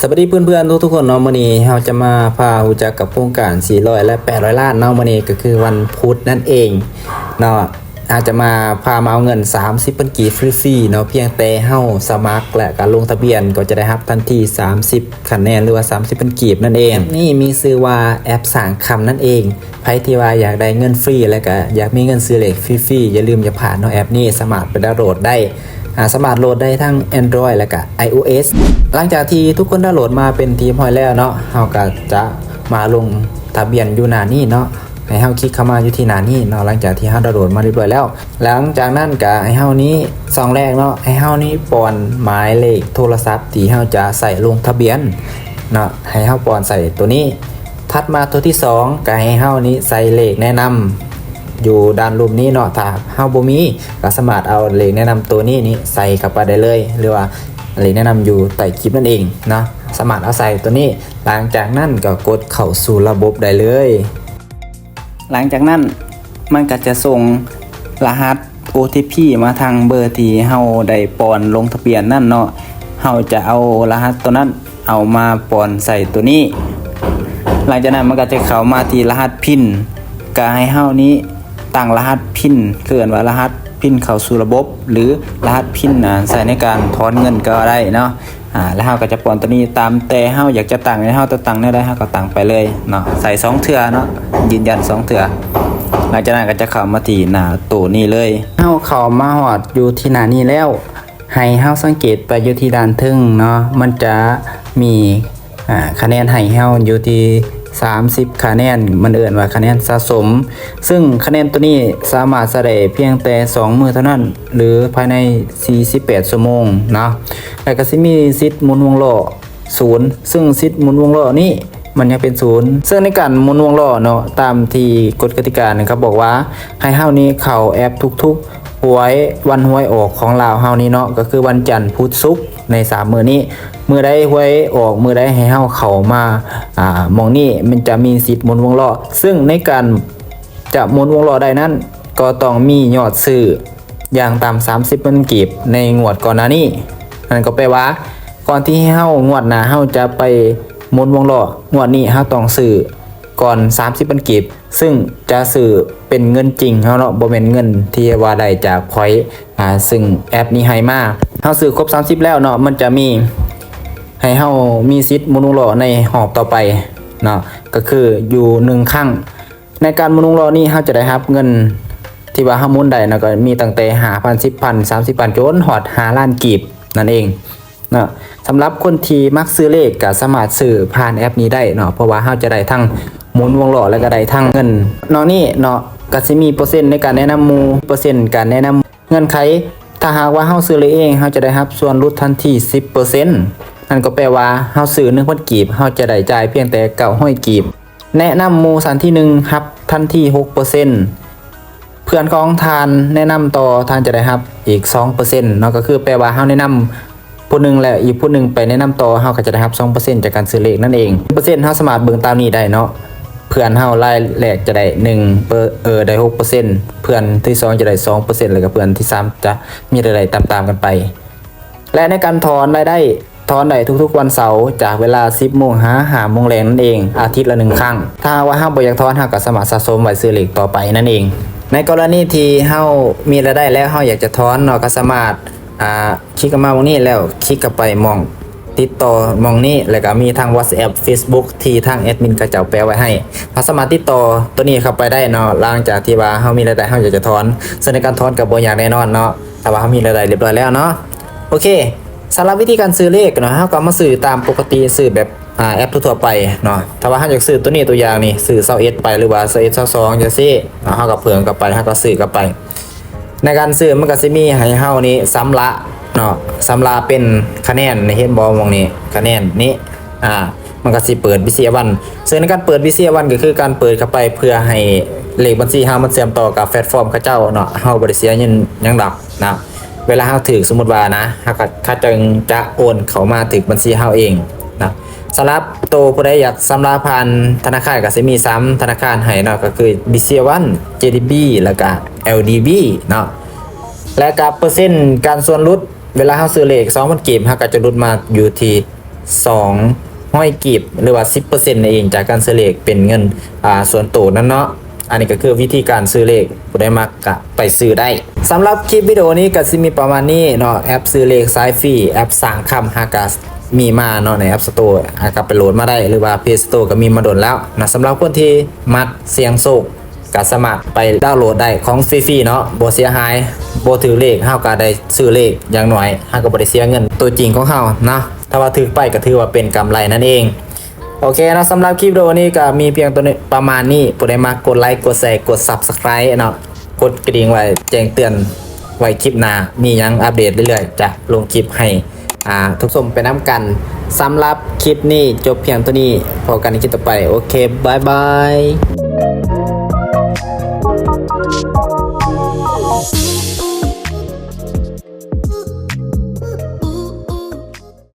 ສະບາຍດີເພື່ອນໆທຸກໆຄົນເນາະ, ມື້ນີ້ເຮົາຈະມາພາຮູ້ຈັກກັບໂຄງການສີ່ຮ້ອຍ ແລະ ແປດຮ້ອຍລ້ານເນາະ. ມື້ນີ້ກໍຄືວັນພຸດນັ້ນເອງເນາະ, ເຮົາຈະມາພາມາເອົາເງິນສາມສິບພັນກີບຟຣີໆເນາະ, ພຽງແຕ່ເຮົາສະໝັກ ແລະ ກະລົງທະບຽນກໍຈະໄດ້ຮັບທັນທີສາມສິບຄະແນນ ຫຼືວ່າສາມສິບພັນກີບນັ້ນເອງ. ແອັບນີ້ມີຊື່ວ່າແອັບສ້າງຄຳນັ້ນເອງ. ໃຜທີ່ວ່າຢາກໄດ້ເງິນຟຣີ ແລະກະຢາກມີເງິນຊື້ເລກຟຣີໆ ຢ່າລືມຢ່າພາດເນາະ, ແອັບນີ້ສາມາດໄປດາວໂຫຼດໄດ້ ອາ ສາມາດໂຫຼດໄດ້ທັງ Android ແລະກະ iOS. ຫຼັງຈາກທີ່ທຸກຄົນດາວໂຫຼດມາເປັນທີ່ຮຽບຮ້ອຍແລ້ວເນາະ, ເຮົາກະຈະມາລົງທະບຽນຢູ່ໜ້ານີ້ເນາະ, ໃຫ້ເຮົາຄລິກເຂົ້າມາຢູ່ທີ່ໜ້ານີ້ເນາະ. ຫຼັງຈາກທີ່ເຮົາດາວໂຫຼດມາຮຽບຮ້ອຍແລ້ວ ຫຼັງຈາກນັ້ນກະໃຫ້ເຮົານີ້ ຊ່ອງແລກເນາະ, ໃຫ້ເຮົານີ້ປ້ອນໝາຍເລກໂທລະສັບທີ່ເຮົາຈະໃຊ້ລົງທະບຽນເນາະ, ໃຫ້ເຮົາປ້ອນໃສ່ໂຕນີ້. ຖັດມາໂຕທີສອງ ກໍໃຫ້ເຮົານີ້ໃສ່ເລກແນະນຳຢູ່ດ້ານລຸ່ມນີ້ເນາະ, ຖ້າເຮົາບໍ່ມີ ກໍສາມາດເອົາເລກແນະນຳໂຕນີ້ນີ້ໃສ່ເຂົ້າໄປໄດ້ເລີຍ ຫຼືວ່າເລກແນະນຳຢູ່ໃຕ້ຄລິບນັ້ນເອງເນາະ, ສາມາດເອົາໃສ່ໂຕນີ້. ຫຼັງຈາກນັ້ນກໍກົດເຂົ້າສູ່ລະບົບໄດ້ເລີຍ. ຫຼັງຈາກນັ້ນມັນກໍຈະສົ່ງລະຫັດ ໂອທີພີ ມາທາງເບີທີ່ເຮົາໄດ້ປ້ອນລົງທະບຽນນັ້ນເນາະ, ເຮົາຈະເອົາລະຫັດໂຕນັ້ນເອົາມາປ້ອນໃສ່ໂຕນີ້. ຫຼັງຈາກນັ້ນມັນກໍຈະເຂົ້າມາທີ່ລະຫັດພິນ, ກໍໃຫ້ເຮົານີ້ຕັ້ງລະຫັດພິນ ເອີ້ນວ່າລະຫັດພິນເຂົ້າສູ່ລະບົບ ຫຼື ລະຫັດພິນ ອາ ໃຊ້ໃນການຖອນເງິນກໍໄດ້ເນາະ. ອາ ແລ້ວເຮົາກໍຈະປ້ອນໂຕນີ້ຕາມແຕ່ເຮົາຢາກຈະຕັ້ງ, ເຮົາຈະຕັ້ງແນວໃດເຮົາກໍຕັ້ງໄປເລີຍເນາະ, ໃສ່ສອງເທື່ອເນາະ, ຢືນຢັນສອງເທື່ອ. ຫຼັງຈາກນັ້ນກໍຈະເຂົ້າມາທີ່ໜ້າໂຕນີ້ເລີຍ. ເຮົາເຂົ້າມາຮອດຢູ່ທີ່ໜ້ານີ້ແລ້ວ ໃຫ້ເຮົາສັງເກດໄປຢູ່ທີ່ດ້ານເທິງເນາະ, ມັນຈະມີ ອາ ຄະແນນໃຫ້ເຮົາຢູ່ທີ່ສາມສິບຄະແນນ, ມັນເອີ້ນວ່າຄະແນນສະສົມ, ເຊິ່ງຄະແນນໂຕນີ້ສາມາດໃຊ້ໄດ້ພຽງແຕ່ສອງມື້ເທົ່ານັ້ນ ຫຼື ພາຍໃນສີ່ສິບແປດຊົ່ວໂມງເນາະ. ແລ້ວກໍຊິມີສິດໝູນວົງລໍ້ສູນ, ເຊິ່ງສິດໝູນວົງລໍ້ນີ້ມັນຍັງເປັນສູນ. ເຊິ່ງໃນການໝູນວົງລໍ້ເນາະ, ຕາມທີ່ກົດກະຕິການີ້ເຂົາບອກວ່າ ໃຫ້ເຮົານີ້ເຂົ້າແອັບທຸກໆຫວຍ ວັນຫວຍອອກຂອງລາວເຮົານີ້ເນາະ, ກໍຄືວັນຈັນ ພຸດ ສຸກ ໃນສາມມື້ນີ້. ມື້ໃດຫວຍອອກມື້ໃດ ໃຫ້ເຮົາເຂົ້າມາ ອາ ໝ່ອງນີ້ ມັນຈະມີສິດໝູນວົງລໍ້. ເຊິ່ງໃນການຈະໝູນວົງລໍ້ໄດ້ນັ້ນ ກໍຕ້ອງມີຍອດຊື້ຢ່າງຕ່ຳສາມສິບພັນກີບໃນງວດກ່ອນໜ້ານີ້. ນັ້ນກໍແປວ່າ ກ່ອນທີ່ເຮົາ ງວດໜ້າເຮົາຈະໄປໝູນວົງລໍ້, ງວດນີ້ເຮົາຕ້ອງຊື້ກ່ອນສາມສິບພັນກີບ, ເຊິ່ງຈະຊື້ເປັນເງິນຈິງເຮົາເນາະ, ບໍ່ແມ່ນເງິນທີ່ວ່າໄດ້ຈາກພອຍ ອາ ເຊິ່ງແອັບນີ້ໃຫ້ມາ. ເຮົາຊື້ຄົບສາມສິບແລ້ວເນາະ, ມັນຈະມີ ໃຫ້ເຮົາມີສິດໝູນວົງລໍ້ໃນຮອບຕໍ່ໄປເນາະ, ກໍຄືຢູ່ໜຶ່ງຄັ້ງ. ໃນການໝູນວົງລໍ້ນີ້ ເຮົາຈະໄດ້ຮັບເງິນທີ່ວ່າເຮົາໝູນໄດ້ເນາະ, ກໍມີຕັ້ງແຕ່ຫ້າພັນ ສິບພັນ ສາມສິບພັນ ຈົນຮອດຫ້າລ້ານກີບນັ້ນເອງເນາະ. ສຳລັບຄົນທີ່ມັກຊື້ເລກ ກໍສາມາດຊື້ຜ່ານແອັບນີ້ໄດ້ເນາະ, ເພາະວ່າເຮົາຈະໄດ້ທັງໝູນວົງລໍ້ ແລະ ກໍໄດ້ທັງເງິນ. ນອກນີ້ເນາະ ກໍຊິມີເປີເຊັນໃນການແນະນຳໝູ່, ເປີເຊັນການແນະນຳ ເງື່ອນໄຂ, ຖ້າຫາກວ່າເຮົາຊື້ເລກເອງ ເຮົາຈະໄດ້ຮັບສ່ວນຫຼຸດທັນທີສິບເປີເຊັນ. ນັ້ນກໍແປວ່າເຮົາຊື້ໜຶ່ງພັນກີບ ເຮົາຈະໄດ້ຈ່າຍພຽງແຕ່ເກົ້າຮ້ອຍກີບ. ແນະນຳໝູ່ຊັ້ນທີໜຶ່ງ ຮັບທັນທີຫົກເປີເຊັນ. ເພື່ອນຂອງທ່ານແນະນຳຕໍ່ ທ່ານຈະໄດ້ຮັບອີກສອງເປີເຊັນເນາະ, ກໍຄືແປວ່າເຮົາແນະນຳຜູ້ໜຶ່ງ ແລະ ອີກຜູ້ໜຶ່ງໄປແນະນຳຕໍ່ ເຮົາກໍຈະໄດ້ຮັບສອງເປີເຊັນຈາກການຊື້ເລກນັ້ນເອງ. ເປີເຊັນເຮົາສາມາດເບິ່ງຕາມນີ້ໄດ້ເນາະ. ເພື່ອນເຮົາລາຍແລກຈະໄດ້ໜຶ່ງເປີ ເອີ ໄດ້ຫົກເປີເຊັນ, ເພື່ອນທີສອງຈະໄດ້ສອງເປີເຊັນ ແລ້ວກໍເພື່ອນທີສາມຈະມີລາຍໄດ້ຕາມໆກັນໄປ. ແລະ ໃນການຖອນລາຍໄດ້, ຖອນໄດ້ທຸກໆວັນເສົາ ຈາກເວລາສິບໂມງຫາຫ້າໂມງແລງນັ້ນເອງ, ອາທິດລະໜຶ່ງຄັ້ງ. ຖ້າຫາກວ່າເຮົາບໍ່ຢາກຖອນ, ເຮົາກໍສາມາດສະສົມໄວ້ຊື້ເລກຕໍ່ໄປນັ້ນເອງ. ໃນກໍລະນີທີ່ເຮົາມີລາຍໄດ້ແລ້ວ ເຮົາຢາກຈະຖອນເນາະ, ກໍສາມາດ ອາ ຄລິກເຂົ້າມາໝ່ອງນີ້ ແລ້ວຄລິກເຂົ້າໄປໝ່ອງຕິດຕໍ່ໝ່ອງນີ້ ແລ້ວກໍມີທັງ WhatsApp Facebook ທີ່ທາງແອດມິນເຂົາເຈົ້າແປະໄວ້ໃຫ້. ເຮົາສາມາດຕິດຕໍ່ໂຕນີ້ເຂົ້າໄປໄດ້ເນາະ, ຫຼັງຈາກທີ່ວ່າເຮົາມີລາຍໄດ້ ເຮົາຢາກຈະຖອນ. ເຊິ່ງໃນການຖອນກໍບໍ່ຍາກແນ່ນອນເນາະ, ຖ້າວ່າເຮົາມີລາຍໄດ້ຮຽບຮ້ອຍແລ້ວເນາະ. ໂອເຄ, ສຳລັບວິທີການຊື້ເລກເນາະ, ເຮົາກໍມາຊື້ຕາມປົກກະຕິ, ຊື້ແບບ ອາ ແອັບທົ່ວໆໄປເນາະ. ຖ້າວ່າເຮົາຢາກຊື້ໂຕນີ້ ຕົວຢ່າງນີ້ ຊື້ຊາວເອັດໄປ ຫຼືວ່າຊາວເອັດ ຊາວສອງ ຈັ່ງຊີ້ເນາະ, ເຮົາກໍເພີ່ມເຂົ້າໄປ, ເຮົາກໍຊື້ເຂົ້າໄປ. ໃນການຊື້ມັນກໍຊິມີໃຫ້ເຮົານີ້ຊຳລະເນາະ, ຊຳລະເປັນຄະແນນນີ້, ເຫັນບໍ່ ໝ່ອງນີ້ ຄະແນນນີ້ ອາ ມັນກໍຊິເປີດ BCA One. ເຊິ່ງໃນການເປີດ BCA One ກໍຄືການເປີດເຂົ້າໄປເພື່ອໃຫ້ເລກບັນຊີເຮົາມັນເຊື່ອມຕໍ່ກັບແພລດຟອມເຂົາເຈົ້າເນາະ, ເຮົາບໍ່ໄດ້ເສຍເງິນຫຍັງດອກນະ. ເວລາເຮົາຖືກ, ສົມມຸດວ່ານະ, ເຮົາກໍ ເຂົາຈຶ່ງຈະໂອນເຂົ້າມາຖືກບັນຊີເຮົາເອງນະ. ສຳລັບໂຕຜູ້ໃດຢາກຊຳລະຜ່ານທະນາຄານ ກໍຊິມີສາມທະນາຄານໃຫ້ເນາະ, ກໍຄື BCA One, JDB ແລ້ວກໍ LDB ເນາະ. ແລະກໍເປີເຊັນການສ່ວນຫຼຸດ, ເວລາເຮົາຊື້ເລກສອງພັນກີບ ເຮົາກໍຈະຫຼຸດມາຢູ່ທີ່ ສອງຮ້ອຍກີບ ຫຼືວ່າສິບເປີເຊັນນັ້ນເອງ ຈາກການຊື້ເລກເປັນເງິນ ອ່າ ສ່ວນໂຕນັ້ນເນາະ. ອັນນີ້ກໍຄືວິທີການຊື້ເລກ ຜູ້ໃດມັກກະໄປຊື້ໄດ້. ສຳລັບຄລິບວິດີໂອນີ້ກໍຊິມີປະມານນີ້ເນາະ. ແອັບຊື້ເລກສາຍຟຣີ ແອັບສ້າງຄຳ ຫາກະມີມາເນາະ ໃນ App Store ຫາກະໄປໂຫຼດມາໄດ້ ຫຼືວ່າ Play Store ກໍມີມາດົນແລ້ວນະ. ສຳລັບຄົນທີ່ມັກສ່ຽງໂຊກ ກໍສາມາດໄປດາວໂຫຼດໄດ້ ຂອງຟຣີໆເນາະ ບໍ່ເສຍຫາຍ. ບໍ່ຖືກເລກ ເຮົາກໍໄດ້ຊື້ເລກ ຢ່າງໜ້ອຍເຮົາກໍບໍ່ໄດ້ເສຍເງິນໂຕຈິງຂອງເຮົາເນາະ. ຖ້າວ່າຖືກໄປກໍຖືວ່າເປັນກຳໄລນັ້ນເອງ. ໂອເຄເນາະ, ສຳລັບຄລິບວິດີໂອນີ້ກໍມີພຽງຕົວນີ້ ປະມານນີ້. ຜູ້ໃດມັກ ກົດໄລ ກົດແຊ ກົດ Subscribe ເນາະ, ກົດກະດິ່ງໄວ້ແຈ້ງເຕືອນໄວ້.ຄລິບໜ້າມີຫຍັງອັບເດດເລື້ອຍໆ ຈະລົງຄລິບໃຫ້ ອ່າ ທຸກຊົມໄປນຳກັນ. ສຳລັບຄລິບນີ້ຈົບພຽງເທົ່ານີ້, ພົບກັນໃນຄລິບຕໍ່ໄປ. ໂອເຄ ບາຍບາຍ.